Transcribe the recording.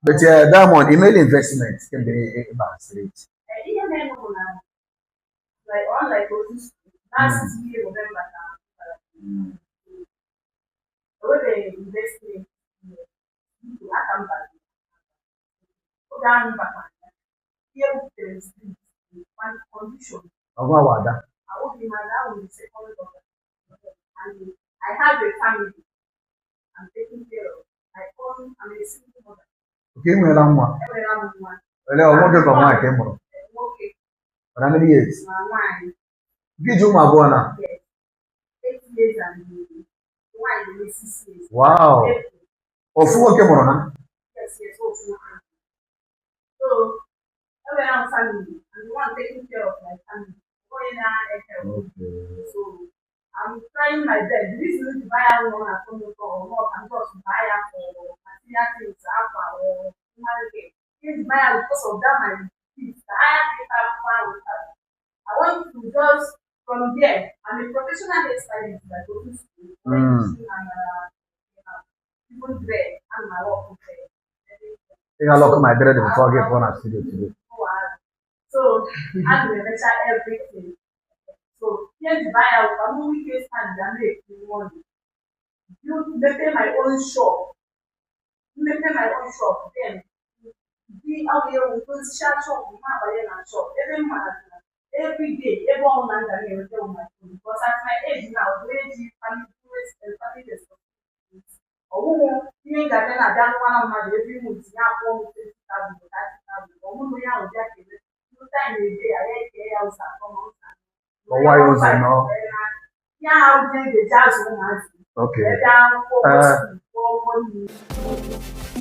But Diamond, email investment kemgbe ịba street. Ihe mere bụ na, like, unlike otu last year November ka enwebeghị investment aka mba. Oge ahụ batara, ihe buputere street condition. Ọgụ awada. Ahụghị m ada ahụ, the second daughter, and I have a family I'm taking care of. My own, I'm a single mother. Oke, ị nweela nwa? Enwere m nwa. Ole, ọ nwoke ka ọ nwaanyị ka ị mụrụ? Nwoke. For how many years? Na nwaanyị. Gị ji ụmụ abụọ na? Yes, 8 years and nwaanyị dị 6 years. Wow. April. Ofu nwoke mụrụ ha? Yes, ofu nwoke. So enwere m family. I'm the one taking care of my family. Onye na-ehe. So I'm trying my best. The reason to buy ya one at home or not, I'm just buy ya for material things, akwa or human care. If buy ya because of that my fees, I have to. I want to just from there. I'm a professional hairstylist. I go to school, and even there, and my work with there. Ị ga-alọkụ my dread before gị pụọ na studio today. So I'm gonna everything. So ihe ji buy ya ka m nwee ike stand ya na-ekwu money. Build, mepe my own shop. Mepe my own shop, then di awụ ewu dozicha shop m, abanye na shop ebe m mara na every day ebe ọbụla m ga na-enweta my phone, because at my age now, bụ eji family family responsibility. Ọwụwụ ihe m ga-abịa na-abịa nụwara mmadụ every month ya akwụọ m 20,000 or 30,000. Ọmụmụ ya ahụ bịa kele time a day, anyị eke ya ụzọ atọ ma ụzọ anọ. Ọwa ya ụzọ anọ. Ya ahụ dị eji azụ ụmụazị. Ebe akwụkwọ, ụgwọ school, kwụọ ụgwọ nri.